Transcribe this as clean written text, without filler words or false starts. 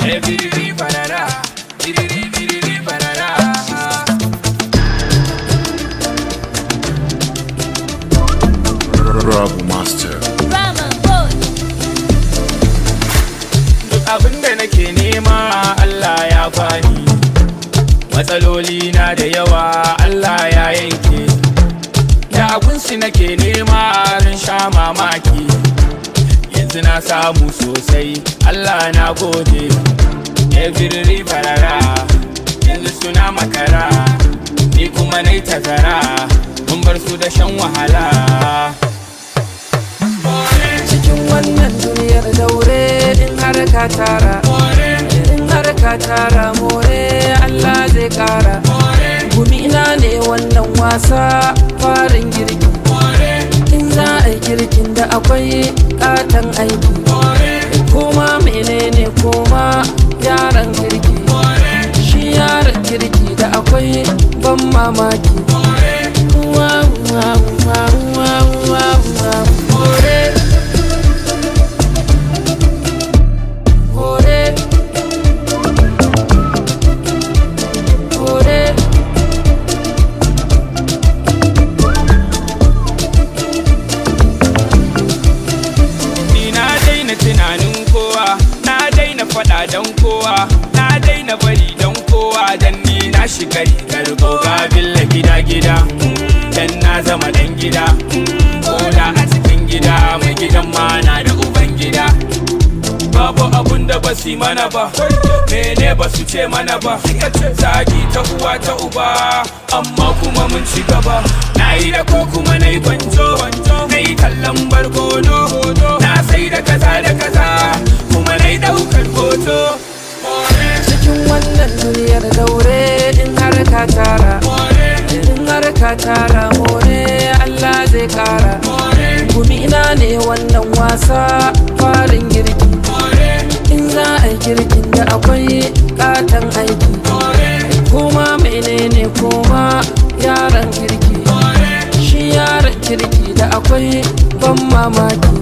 Ebiriri barara, biriri biriri barara. Rabu Master. Rama boy. Duk abin da nake nema Allah ya bani. Matsaloli na da yawa Allah ya yanke. Da abinsu nake nema ran sha mamaki. Yanzu na samu sosai, Allah na gode. Ebiriri barara, yanzu suna makara. Ni kuma nai tazara, mun bar su da shan wahala. Cikin wannan duniyar daure, in har ka tara, in har ka tara, more, Allah zai kara. Gumi ina ne wannan wasa, farin girki. In za a yi girkin da akwai katon aiki. Koma menene, koma yaran kirki. Shi yaran kirki da akwai ban mamaki. Wow, wow, wow, wow, wow, wow. More. More. More. Ni na daina tunanin kowa, na daina faɗa don kowa, na daina bari don kowa, dan ni na shiga rigar goga billa gida gida, dan na zama dan gida, koda a cikin gida, mai gidan ma na da uban gida. Babu abun da basu yi mana ba, mene ba su ce mana ba, zagi ta uwa ta uba, amma kuma mun ci gaba. Na yi da ko kuma na yi kwanjo, na yi tallan barkono, na sai da kaza da kaza, kuma na yi ɗaukar hoto. Cikin wannan duniyar daure, in har ka tara, in har ka tara, more, Allah zai kara. Gumi ina ne wannan wasa, farin girki. In za a yi girkin da akwai katon aiki. Koma menene, koma yaran kirki. Shi yaran kirki da akwai ban mamaki.